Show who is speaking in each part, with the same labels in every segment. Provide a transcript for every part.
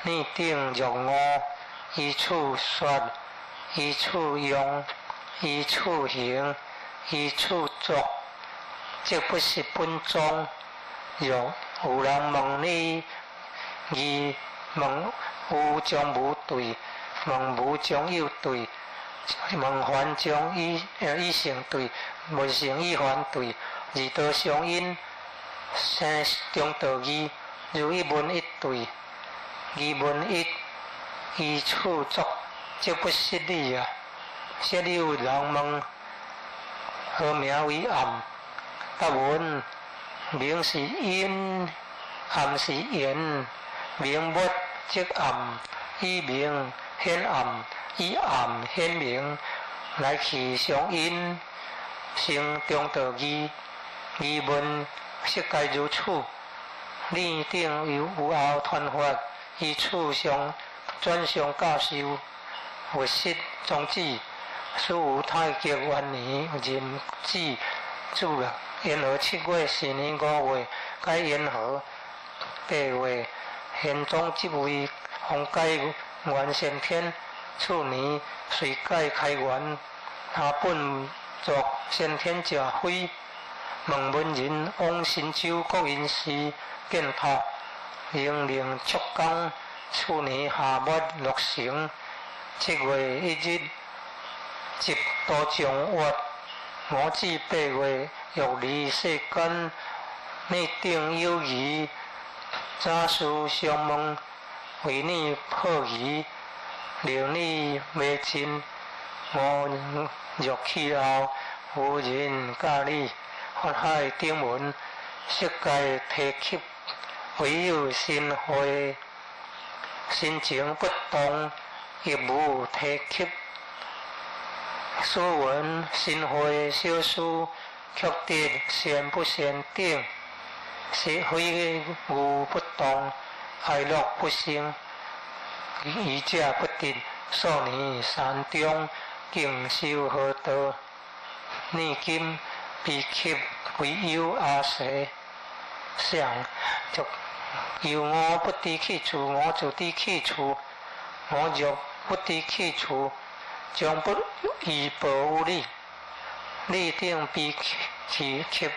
Speaker 1: 汝等若悟，依此說，依此用，依此行，依此作，則不失本宗。若有人問你，疑問有將無對，問無將有對，問梵將與聖對，問聖與梵對，二道相因，生中道義，如一問一對，二問一，依此作，則不失禮啊！設有人問何名為暗？答云：明是因，暗是緣。明沒則暗，以明顯暗，以暗顯明，來去相因，成中道義。疑問悉皆如此。汝等有後傳法，依此相轉相教授，勿失宗旨。此有太極元年壬子主啊，延和7月，是年5月，改延和8月，玄宗即位，封改元先天。次年遂改開元，他本作先天者非。問門人往神州國音寺建塔，仍令速工。次年夏末落成。7月1日，集都將月，五至八月，欲離世間，汝等有疑，早事相問，為汝破疑，令汝迷盡。我若去後，無人教你。法海頂文，悉皆提及，唯有神會，心情不動，亦無提及。所聞神會小事，卻得善不善等，是非無不動，哀樂不生，愚者不得。數年山中，敬修何道？汝今悲泣唯有阿闍想，就由我不知去處，我就知去處。我若不知去處，將不依報於你。汝等悲泣，皆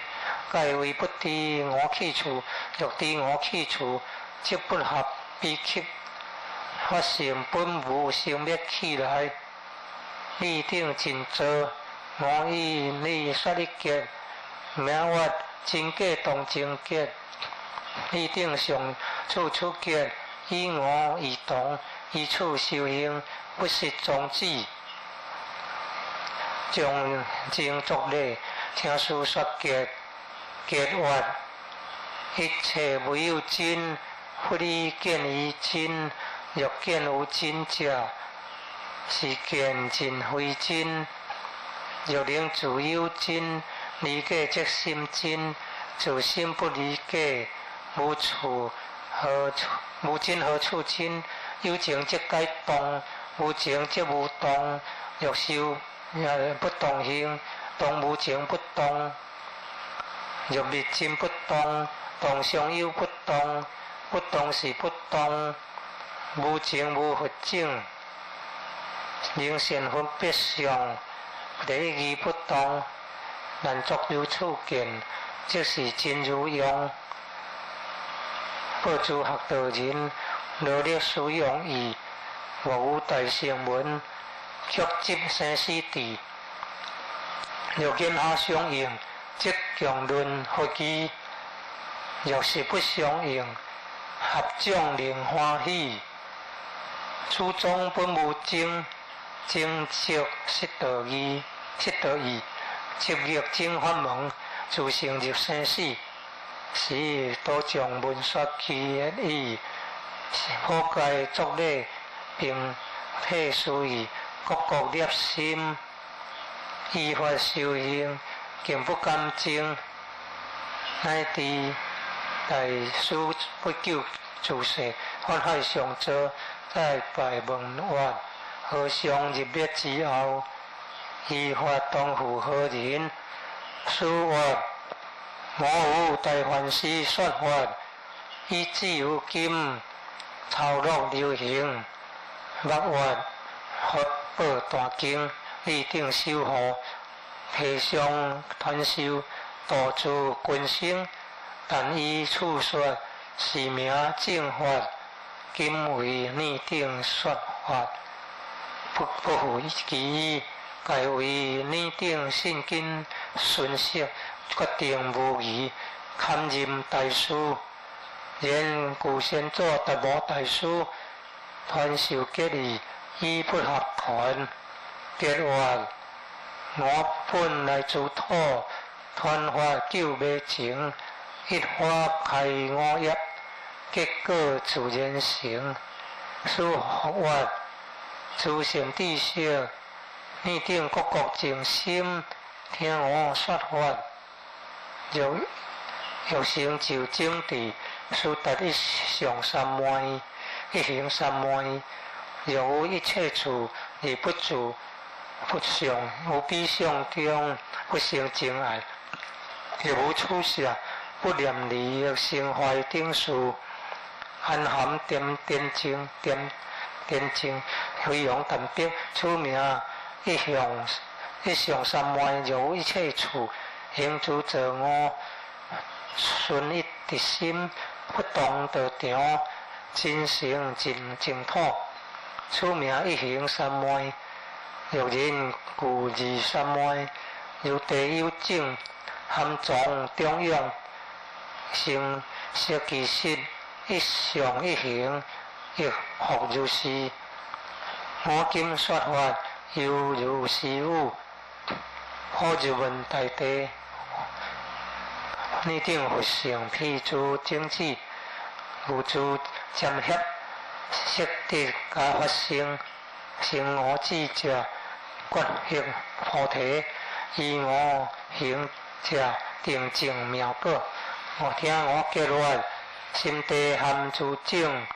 Speaker 1: 為不知我去處。若知我去處，則不合悲泣。法性本無生滅去來，汝等盡做。我與你說一結，名曰真假當真結。汝等尚處出結，與我異同，依此修行，不失宗旨。將正作禮，聽師說結，結曰：一切無有真，佛已見於真。若見有真者，是見盡非真。若能自有真，離假則心真，自心不離假，無處何處無真何處真？有情則皆動，無情則無動。若修不動行，動無情不動。若滅真不動，動相有不動，不動是不動，無情無佛種，能善分別相。第一義不動，難作如此見，即是真如用。報諸學道人，努力使用義，若有大乘門，卻執生死智。若言下相應，則強論佛義；若是不相應，合眾令歡喜。此宗本無證。證則失道義，失道義，執逆正法門，自成入生死，是多將文說其義，破戒作禮，並體思議，各各立心，依法修行，竟不敢證，乃至大師不久住世，法海上座，再拜問曰：和尚入滅之後，依法當付何人？師曰：我有大梵師說法，以至於今，抄錄流行，目月佛寶大經，立定守護，提倡傳授，度諸群生。但依此說是名正法，今為擬定說法，不復其語，蓋為擬定信根順色，決定無疑，堪任大事。然舊先祖達摩大師傳授結義，以不合傳。結話我本來自土，傳法救迷情，一花開五葉，結果自然成。此話諸善知識，你等各各靜心，聽我說法。若欲成就正智，須達一相三昧，一行三昧。若有一切處而不住不相，無彼相中不生憎愛，若無取捨，不念離，成壞等事，安含恬恬靜恬恬靜，飛揚淡泊，此名一向一相三昧。若有一切處行住坐臥，純一直心，不動道場，真誠淨淨土，此名一行三昧。若人具二三昧，如地有種，含藏中養，成色其實一相一行，亦復如是。我今說法，猶如是語，普入問大地，你等佛乘披諸種子，具諸占協，悉得加法身，成我智者，覺行菩提，依我行者，定證妙果。我聽我結話，心地含諸種，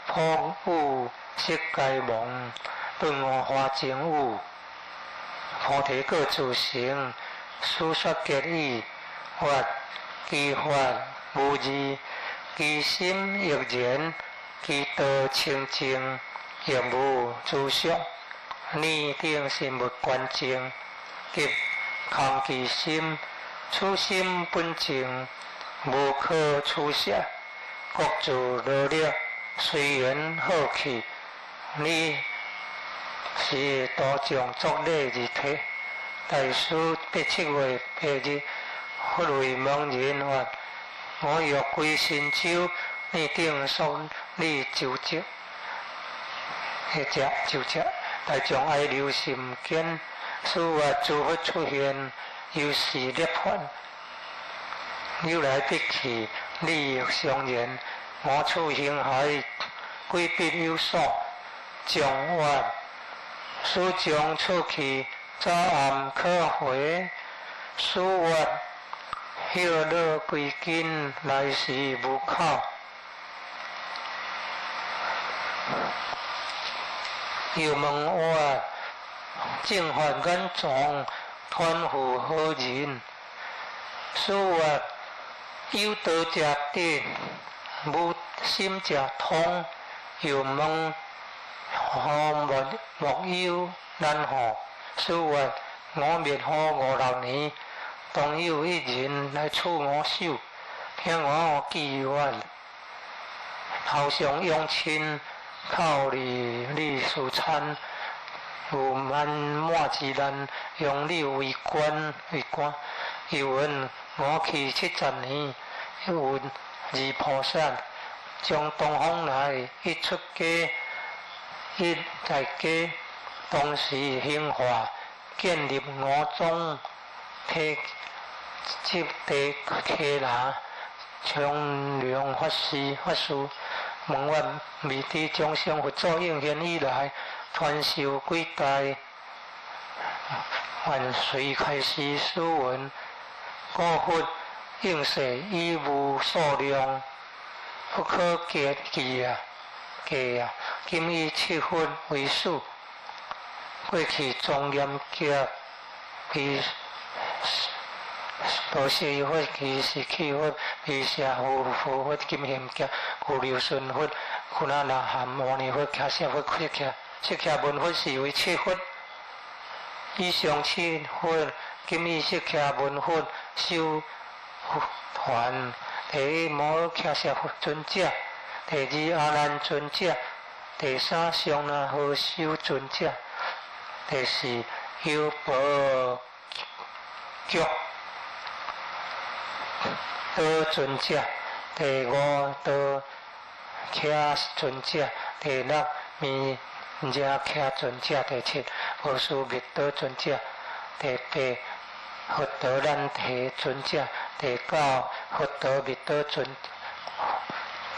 Speaker 1: 普語悉皆亡，頓悟華淨語，菩提果自成，此說結語，說其法無二，其心亦然，其道清淨，亦無諸相。你等心勿觀淨，及空其心，此心本淨，無可取捨。各自努力，隨緣好去。你是度眾作禮而體。大師八7月8日，佛為問人說：我欲歸神洲，你等所禮就職，彼只就職。大眾哀留甚堅，此話諸佛出現，猶是涅槃。有來必去，理亦相然。我處形骸，鬼必有所將話，此將出去，早暗可回。此話歇樂歸根，來時無考。又問我正法眼藏，傳付何人？此話有道者得，無心者通。又問何莫莫有難何？此話我滅後五六年，當有一人來取我手，聽我記願，頭上擁親。口裡禮事參，有滿滿之難，擁你為官為官。又云我去70年，有二菩薩從東方來，一出家，一在家，同時興化，建立我宗，體接地溪拿，長良法師法師。問我未知眾生佛祖應現以來，傳授幾代，願隨開示此云：古佛應世已無數量，不可計計啊！計啊！今以七佛為首，過去莊嚴劫，毗羅舍佛、毗尸棄佛、毗舍夫佛、金賢劫、拘留孫佛、苦那那含阿彌佛、迦葉佛、釋迦、釋迦文佛是為七佛。以上七佛，今以釋迦文佛修還。第一摩訶迦葉尊者，第二阿難尊者，第三上那呵修尊者，第四優婆腳多尊者，第五多迦尊者，第六彌遮迦尊者，第七波須蜜多尊者，第八佛陀難提尊者，第九佛陀蜜多尊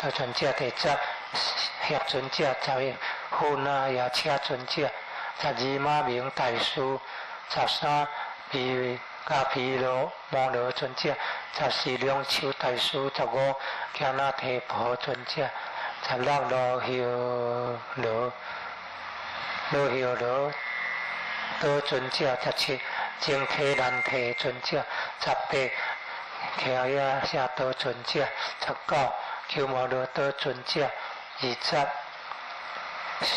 Speaker 1: 多尊者，第十協尊者，十一富那夜叉尊者，十二馬鳴大師，十三毗迦毗羅摩羅尊者，十四龍樹大師，十五迦那提婆尊者，十六羅睺羅羅睺羅多尊者，十七精提難提尊者，十八伽耶舍多尊者，十九鳩摩羅多尊者，二十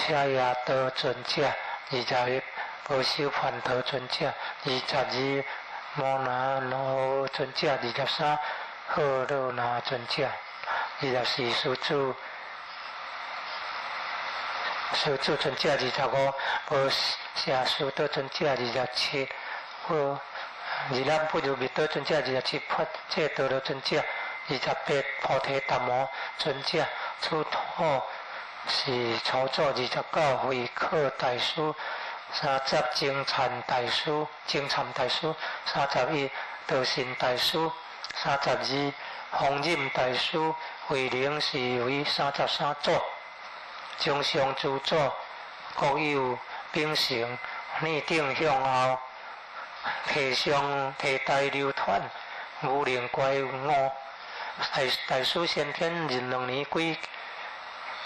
Speaker 1: 舍耶多尊者，21波修槃陀尊者，22摩那羅尊者，23赫羅那尊者，24師子師子尊者，25波舍斯多尊者，27波26不如密多尊者，27佛這多羅尊者，28菩提達摩尊者，此土是初祖，29慧可大師，30精禪大師，精禪大師，31道信大師，32弘忍大師，慧能是為33祖，增上諸祖各有秉承，逆頂向後，提上提大流傳，無能乖誤。大大師先天閏兩年癸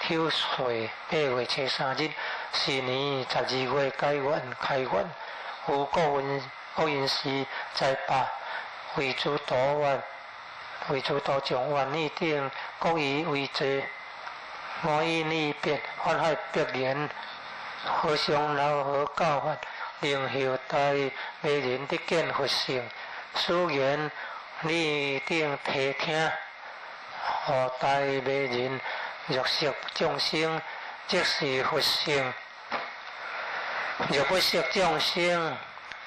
Speaker 1: 丑歲8月初3日，是年12月解願開願，有國恩國恩師在百為諸多願，為諸多眾願逆頂各以為濟，我以利別法海別言，和尚老和教法，令後代迷人得見佛性，此言你頂提聽，後代迷人若識眾生，即是佛性；若不識眾生，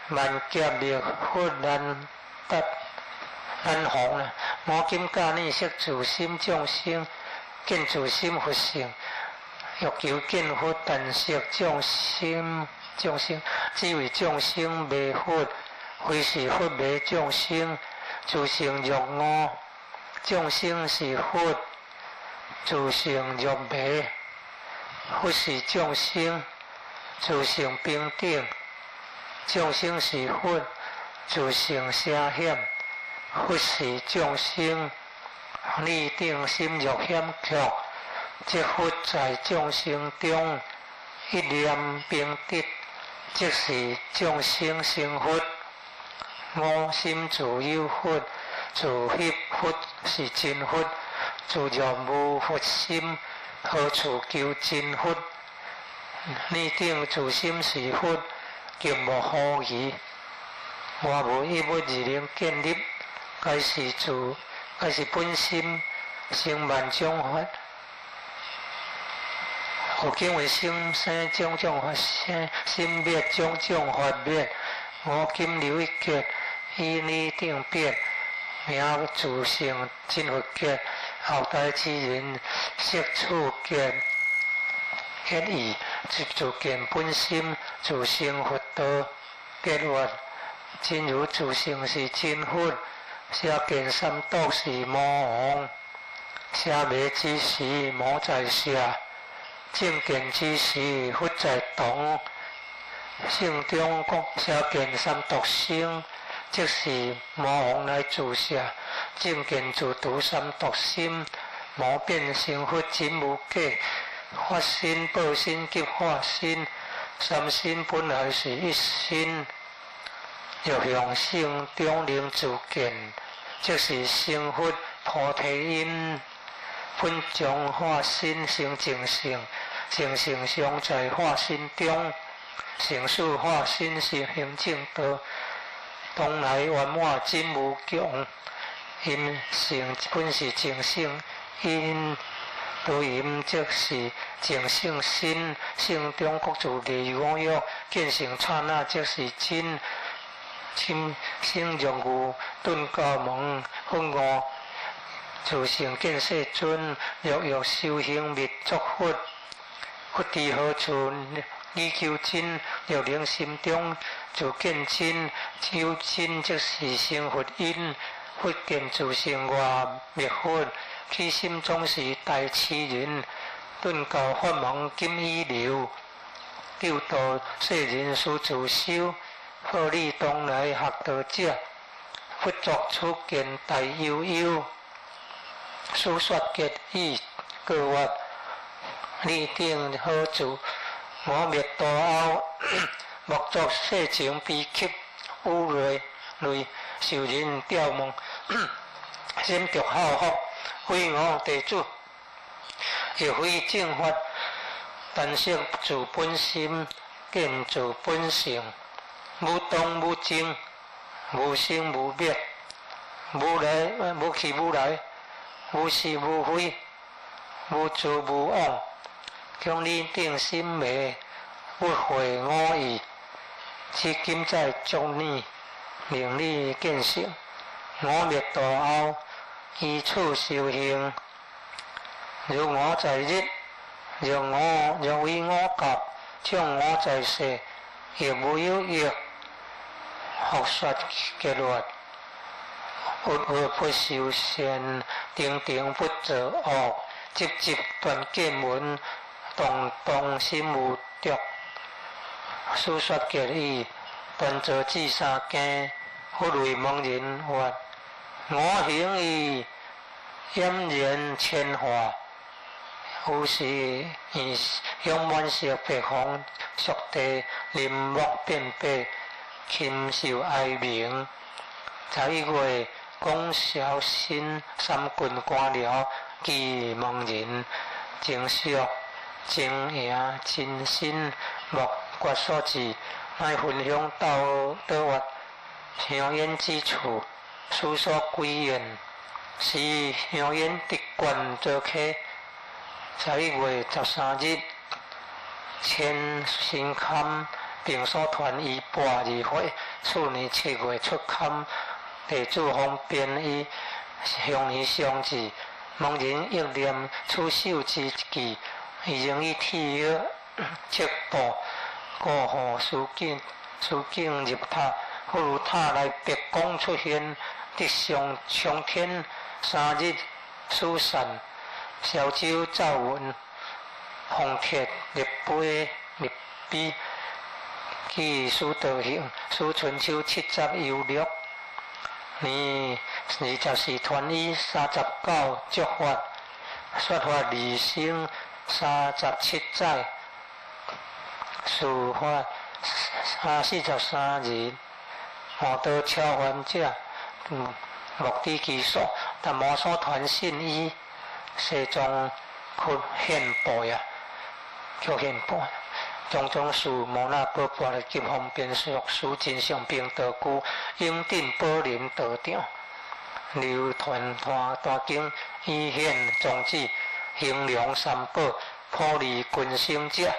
Speaker 1: 萬劫滅佛難得難逢啦。我今教你識自心眾生，見自心佛性。欲求見佛，但識眾生，眾生只為眾生迷佛，非是佛迷眾生。自性若悟，眾生是佛；自性若迷，佛是眾生。自性平等，眾生是佛；自性邪顯，佛是眾生。你等心若險卻，則佛在眾生中一念平得，即是眾生成佛。我心自有佛，自翕佛是真佛。自若無佛心，何處求真佛？你等自心是佛，極無可疑。外無一物而能建立，皆是自，皆是本心成萬種法。有經云心生種種法生，心滅種種法滅。我今留一結，以你等別，名自性真佛結。後代之人識此結結義，即自見本心，自性佛道結願。真如自性是真佛，邪見三毒是魔王。邪迷之時，魔在邪；正見之時，佛在同。聖中講邪見三毒生，即是魔王來自邪；正見自除三毒心，魔變成佛真無假。法身、報身及化身，三身本來是一身。若向聖中能自見，即是成佛菩提因。本將化身成淨性，淨性常在化身中，成事化身是行正道，當來圓滿真無窮。因性本是淨性，因道音即是淨性身，性中各自離五欲，見性剎那即是真。心生若有頓教門佛悟，自性見世尊，若欲修行密作佛，佛佇何處？以求真，若能心中自見真，有真即是成佛因。佛見自性外滅佛，起心總是大痴人，頓教法門今已留，救度世人須自修，好利當來學道者，佛作此見大悠悠，此說結已過月，你等好處，我滅度後，莫作世情悲泣，有淚淚受人吊問，心著孝福，非我弟子，亦非正法，但識自本心，見自本性，無動無靜，無生無滅，無來無去無來，無是無非，無住無往，強你等心迷，不會我意，至今在足你，令你見性，我滅度後，依此修行，如我在日，若我若為我覺，將我在世，亦無有益。學說結論，鬱鬱不修善，定定不造惡，執執斷見聞，動動心無著。此說結已，斷造智三經，佛為問人曰：我行已儼然遷化，有時向滿色白黃速地臨目變白，禽獸哀鳴。11月，廣蕭新三郡官僚及門人，正屬精營真心莫決所致，乃分享到倒月香煙之處，思所歸願，是香煙得冠做客。11月13日，千新刊并所團以跋二會，次年7月出刊，地主方便以鄉年相至，門人憶念此首之句，伊仍以鐵約七步過戶書景書景入塔，忽如塔內白光出現，直上蒼天。3日疏散，蕭州奏聞，紅鐵立碑立碑，記史道行，史春秋76年24團以39觸發，說法二生37載，事發43日，悟道超凡者，莫知其數，但摩所傳信以西藏去獻報呀，去獻報。種種事摩那波跋的及方便術師真相並道具，永鎮寶林道場，流傳大大經，以顯宗旨，興揚三寶，普利群生者。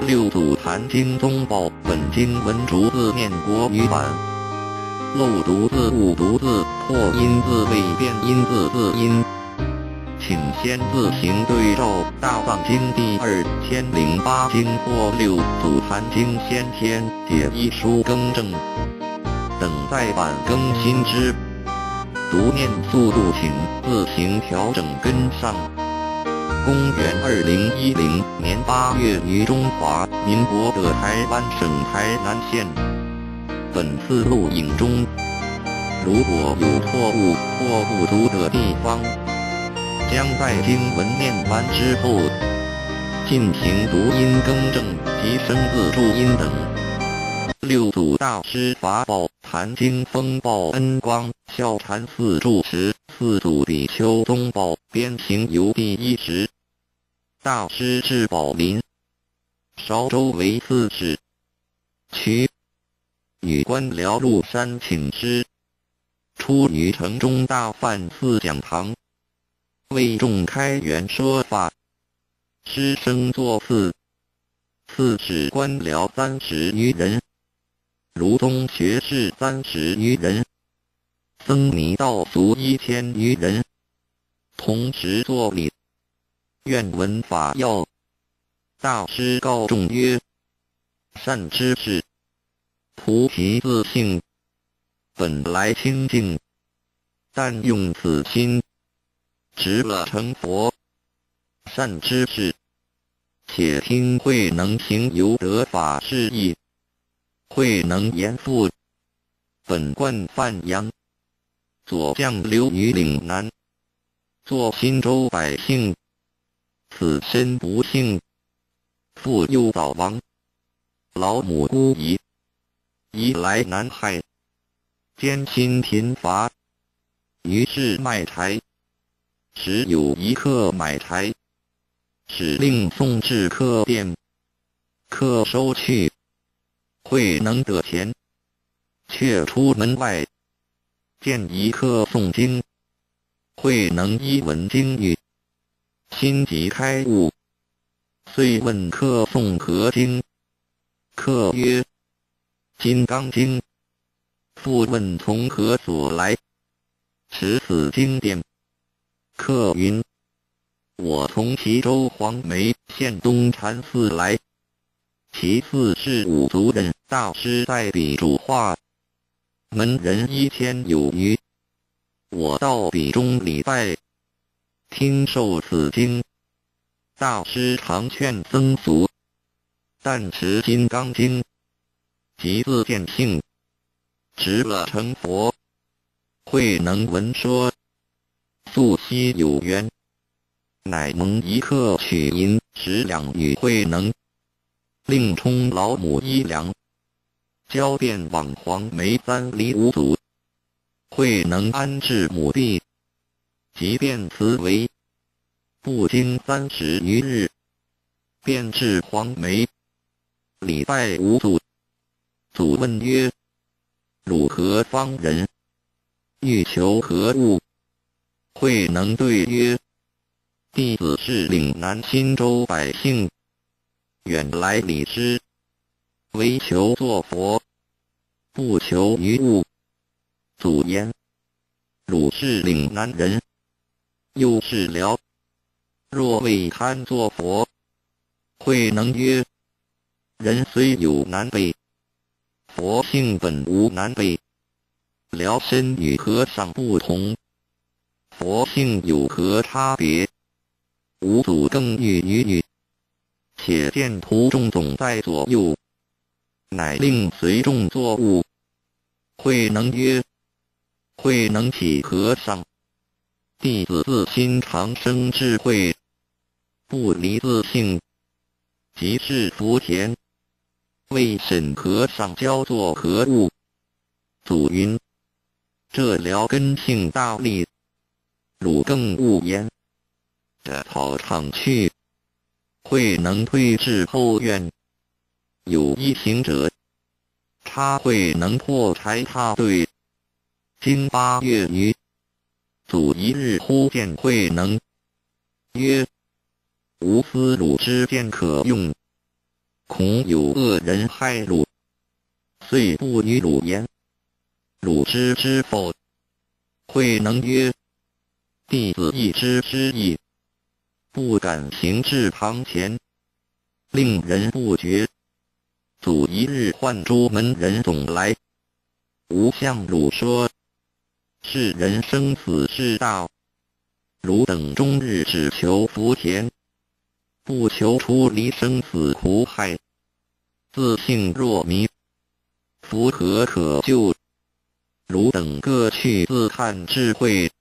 Speaker 2: 六祖坛经宗报本经文逐字念国语版，漏读字、误读字、破音字、未变音字、字音，请先自行对照《大藏经》第2008经或六祖坛经先天解义书更正。等再版更新之，读念速度请自行调整跟上。公元2010年8月于中华民国的台湾省台南县。本次录影中，如果有错误或不足的地方，将在经文念完之后进行读音更正及生字注音等。六祖大师法宝坛经风报恩光孝禅寺住持四祖比丘宗报编行由第一时，大师至宝林，韶州为刺史，渠与官僚入山请师，出于城中大梵寺讲堂，为众开圆说法，师生座次，刺史官僚30余人。儒宗学士30余人，僧尼道俗1000余人，同时作礼，愿闻法要。大师告众曰：“善知识，菩提自性本来清净，但用此心，直了成佛。善知识，且听慧能行由得法事义。”慧能言复，本贯范阳，左将留于岭南，做新州百姓。此身不幸，父幼早亡，老母孤遗，移来南海，艰辛贫乏，于是卖柴。时有一客买柴，使令送至客店，客收去。慧能得钱，却出门外，见一客诵经。慧能一闻经语，心即开悟，遂问客诵何经？客曰：《金刚经》。复问从何所来，持此经典？客云：我从岐州黄梅县东禅寺来。其寺是五祖忍大师在彼主化，门人1000有余。我到彼中礼拜，听受此经。大师常劝僧俗，但持金刚经，即自见性，直了成佛。慧能闻说，素昔有缘，乃蒙一客取银10两与慧能。令充老母衣粮，交便往黄梅3里五祖。慧能安置母毕，即便辞为，不经30余日，便至黄梅，礼拜五祖。祖问曰：“汝何方人？欲求何物？”慧能对曰：“弟子是岭南新州百姓。”远来礼师，唯求作佛，不求余物。祖言：汝是岭南人，又是僚，若为堪作佛？慧能曰：人虽有南北，佛性本无南北。僚身与和尚不同，佛性有何差别？五祖更欲语语。且见徒众总在左右，乃令随众作物。慧能曰：“慧能岂和尚？弟子自心常生智慧，不离自性，即是福田。为审和尚教作何物？”祖云：“这寮根性大利，汝更勿言。”这草场去。慧能退至后院，有一行者，插慧能破柴踏对。经8月余，祖一日忽见慧能，曰：“吾思汝之见可用，恐有恶人害汝，遂不与汝言。汝知之否？慧能曰：弟子亦知之矣，不敢行至堂前，令人不觉。祖一日唤诸门人总来，吾向汝说：世人生死事大，汝等终日只求福田，不求出离生死苦海。自性若迷，福何可救？汝等各去自探智慧，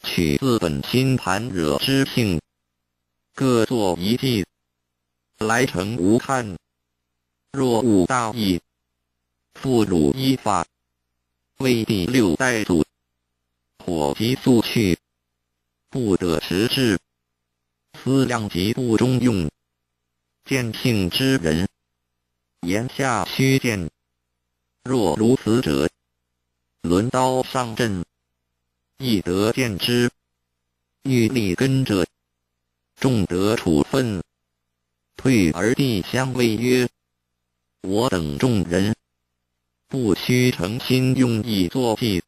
Speaker 2: 取自本心般若之性，各作一记，来呈吾看。若悟大义，付汝依法，为第六代祖。火急速去，不得迟滞。思量极不中用，见性之人，言下须见。若如此者，抡刀上阵，亦得见之。欲立根者，重得处分。退而递相谓曰：我等众人，不须诚心用意作记。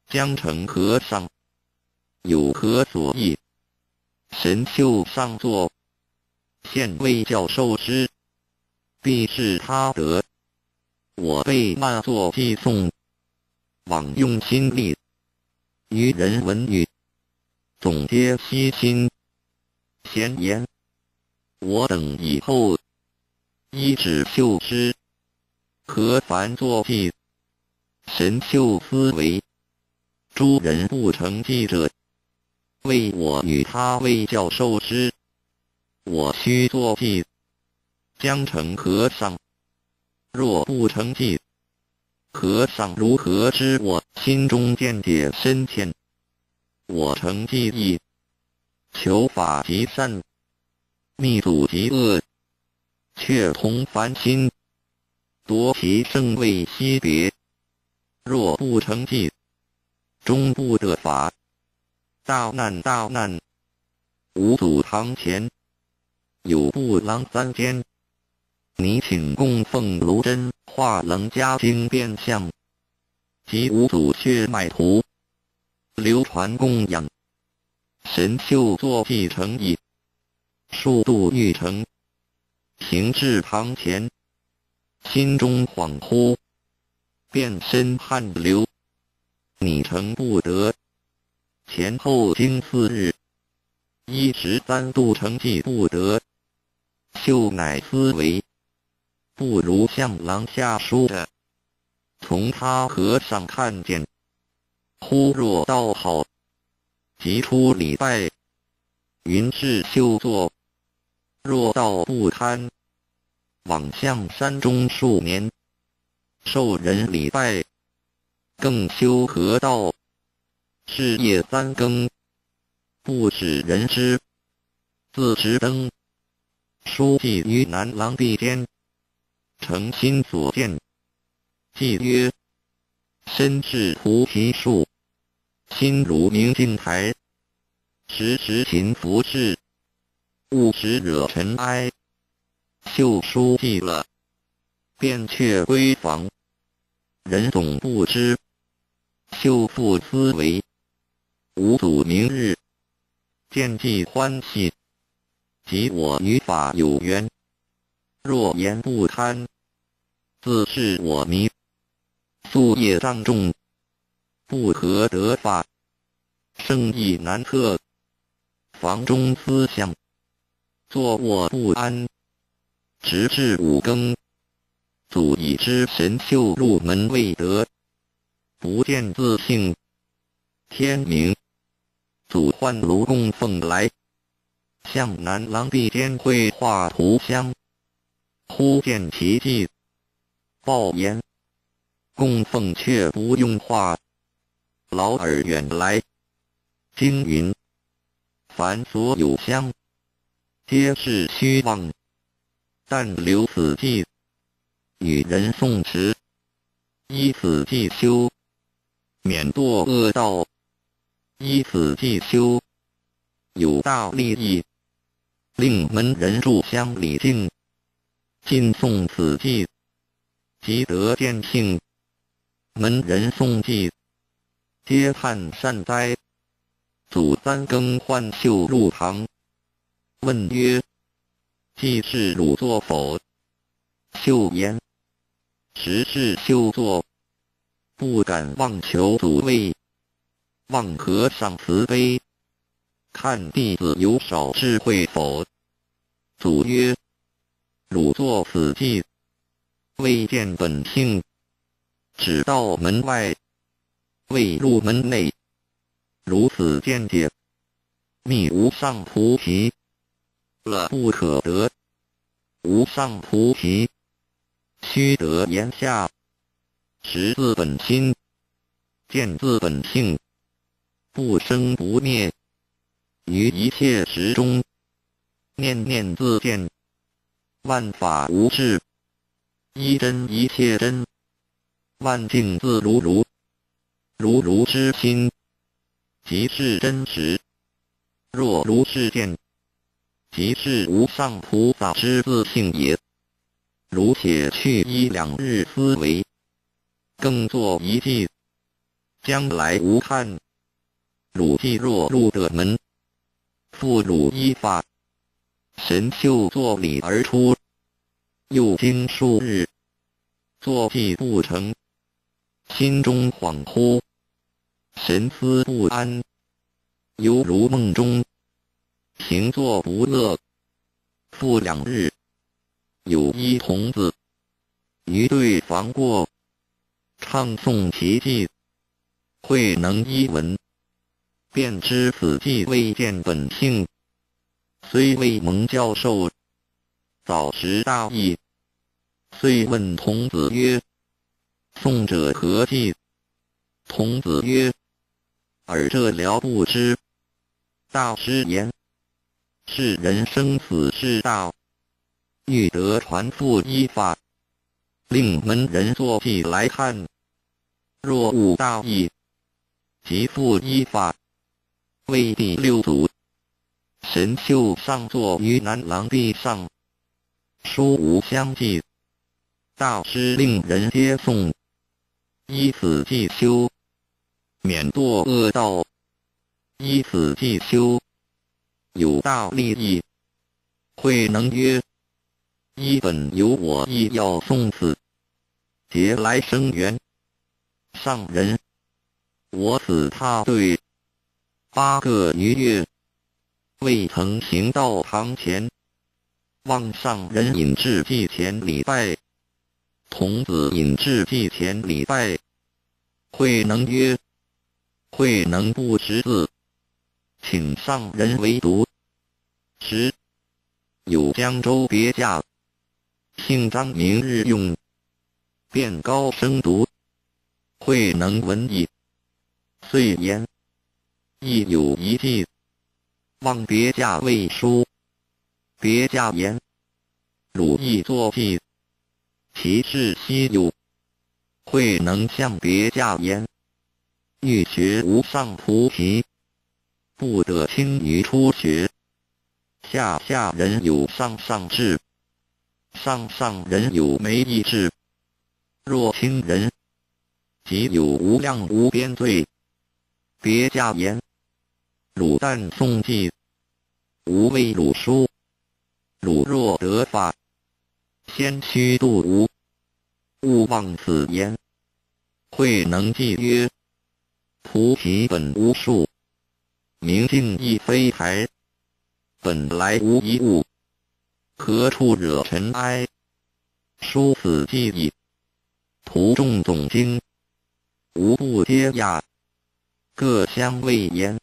Speaker 2: 江城和尚有何所益？神秀上座，现为教授师，必是他得。我辈慢作记诵，枉用心力，与人闻语，总皆悉心闲言。我等以后依止秀师，何烦作记？神秀思维，诸人不成记者，为我与他为教授师，我须作记。江城和尚若不成记，和尚如何知我心中见解深浅？我成记忆，求法即善，密祖即恶，却同凡心，夺其圣位惜别。若不成记，终不得法。大难大难！五祖堂前有布廊三间，你请供奉卢真画楞伽经变相及五祖血脉图，流传供养。神秀作记成已，数度欲成，行至堂前，心中恍惚，遍身汗流，拟成不得。前后经4日，13度成记不得。秀乃思维，不如向廊下书的。从他和尚看见，忽若道好，即出礼拜。云是秀作，若道不堪，往向山中数年，受人礼拜，更修何道？是夜三更，不使人知，自持灯，书记于南廊壁间，诚心所见。记曰：身是菩提树，心如明镜台，时时勤拂拭，勿使惹尘埃。秀书记了，便却归房。人总不知。秀复思维，五祖明日见即欢喜，即我与法有缘。若言不贪，自是我迷。夙业障重，不可得法，圣意难测。房中思想，坐卧不安，直至五更，祖已知神秀入门未得，不见自性。天明，祖唤卢供奉来，向南廊壁间绘画图像，忽见奇迹，报言：供奉却不用画，老尔远来。经云：凡所有相，皆是虚妄。但留此记，与人诵持，依此记修，免堕恶道。依此记修，有大利益。令门人住香礼敬，今诵此偈，即得见性。门人诵偈，皆叹善哉。祖三更唤秀入堂，问曰：“偈是汝作否？”秀言：“实是秀作，不敢妄求祖位，望和尚慈悲，看弟子有少智慧否？”祖曰：“汝作此偈，未见本性，只到门外，未入门内。如此见解，觅无上菩提，了不可得。无上菩提，须得言下，识自本心，见自本性，不生不灭，于一切时中，念念自见，万法无智，一真一切真，万境自如如，如如之心，即是真实。若如是见，即是无上菩萨之自性也。汝且去一两日思惟，更作一偈，将来无憾。汝既若入得门，付汝依法。”神秀作礼而出。又经数日，作偈不成，心中恍惚，神思不安，犹如梦中，行坐不乐。复两日，有一童子于对房过，唱诵其偈，慧能一闻，便知此偈未见本性，虽未蒙教授，早识大义。遂问童子曰：“诵者何偈？”童子曰：“尔这聊不知。”大师言：“是人生死事大，欲得传付依法，令门人作偈来看。若悟大义，即付依法。”为第六祖。神秀上座于南廊壁上，书无相继。大师令人皆诵，依此偈修，免堕恶道；依此偈修，有大利益。慧能曰：“依本有我亦要诵此，结来生缘。上人，我此踏对8个余月，未曾行到堂前，望上人引至偈前礼拜。”童子引至偈前礼拜。慧能曰：“慧能不识字，请上人为读。”时有江州别驾，姓张名日用，便高声读。慧能闻已，遂言：“亦有一偈，望别驾为书。”别驾言：“汝亦作偈，其事稀有。”慧能向别驾言：“欲学无上菩提，不得轻于初学。下下人有上上智，上上人有没意智。若轻人，即有无量无边罪。”别驾言：“汝但诵偈，吾为汝书。汝若得法，先须度吾，勿忘此言。”慧能偈曰：“菩提本无树，明镜亦非台，本来无一物，何处惹尘埃？”书此偈已，徒众诵经，无不皆讶，各相谓言：“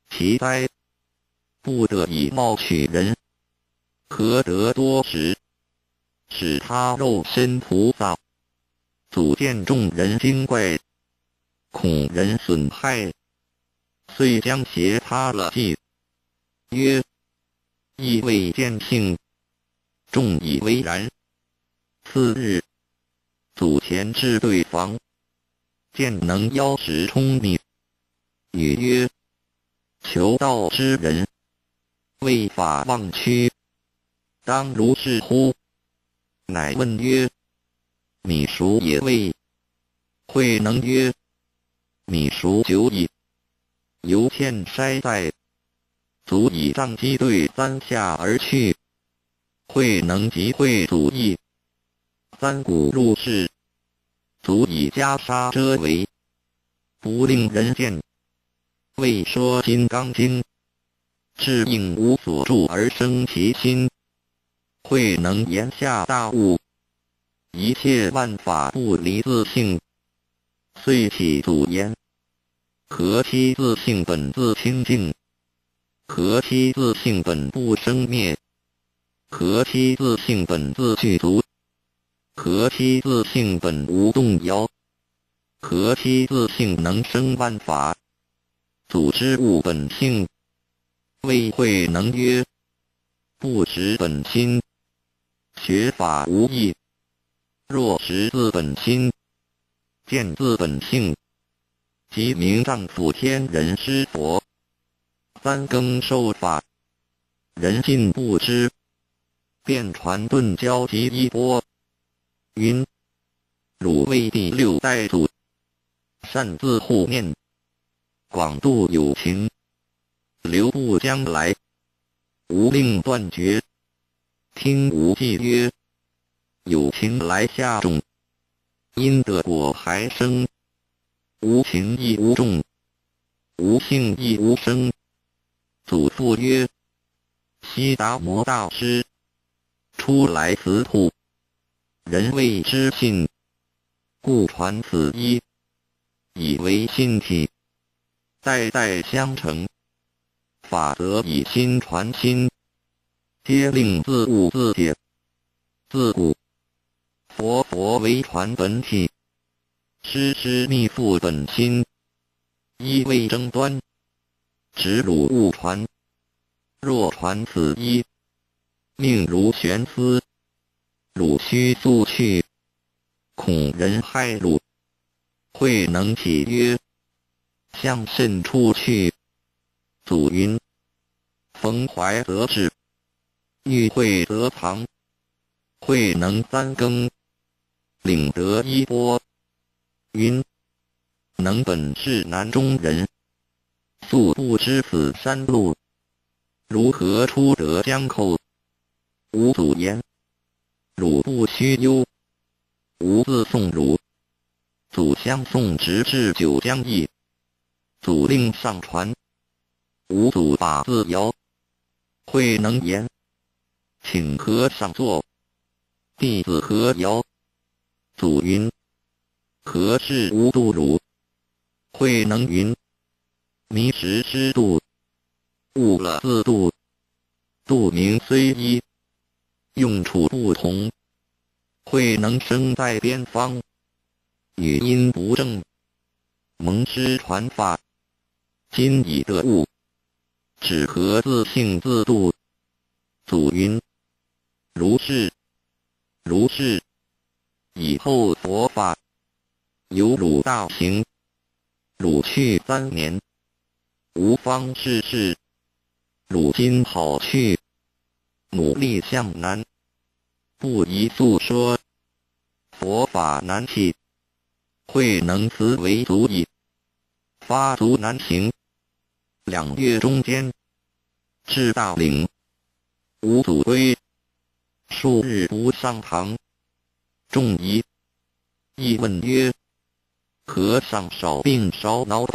Speaker 2: 奇哉！不得以貌取人，何得多时？使他肉身菩萨。”祖见众人惊怪，恐人损害，遂将鞋擦了偈，曰：“亦未见性。”众以为然。次日，祖前至对房，见能邀食舂米，语曰：“求道之人，为法忘躯，当如是乎？”乃問曰：你熟也未？慧能曰：你熟久矣。猶欠篩在，祖以杖擊對三下而去。慧能即會祖意，三顧入室，祖以袈裟遮圍，不令人見。為說《金剛經》，智應無所住而生其心。慧能言下大悟，一切萬法不離自性，遂啟祖言：何期自性本自清淨？何期自性本不生滅？何期自性本自具足？何期自性本無動搖？何期自性能生萬法？祖知悟本性，謂慧能曰：不識本心，學法無益。若識自本心，見自本性，即名丈夫天人師佛。三更受法，人盡不知，便傳頓教及衣缽。云：汝為第六代祖，善自護念，廣度有情，流不將來，無令斷絕。聽無記曰：有情來下種，因得果還生；無情亦無種，無性亦無生。祖父曰：悉達摩大師初來此土，人未知信，故傳此衣，以為信體，代代相承。法則以心傳心，皆令自悟自解。自古佛佛唯傳本體，師師密付本心，一為爭端，只汝勿傳。若傳此衣，命如懸絲，汝須速去，恐人害汝。慧能啟曰：向甚處去？祖云：逢懷則至，遇會則藏。慧能三更，領得衣缽。云：能本是南中人，素不知此山路，如何出得江口？吾祖言：汝不須憂，吾自送汝。祖相送直至九江驛。祖令上船，吾祖把自搖。慧能言：請和尚坐，弟子何搖？祖云：何事吾度汝？慧能云：迷時師度，悟了自度。度名雖一，用處不同。慧能生在邊方，語音不正，蒙師傳法，今已得悟，只合自性自度。祖云：如是，如是。以後佛法由汝大行，汝去3年，無方世事。汝今好去，努力向南，不宜訴說。佛法難起，慧能辭為祖已，發足南行。2月中間，至大嶺，五祖歸，數日不上堂。眾疑，亦問曰：和尚少病少惱。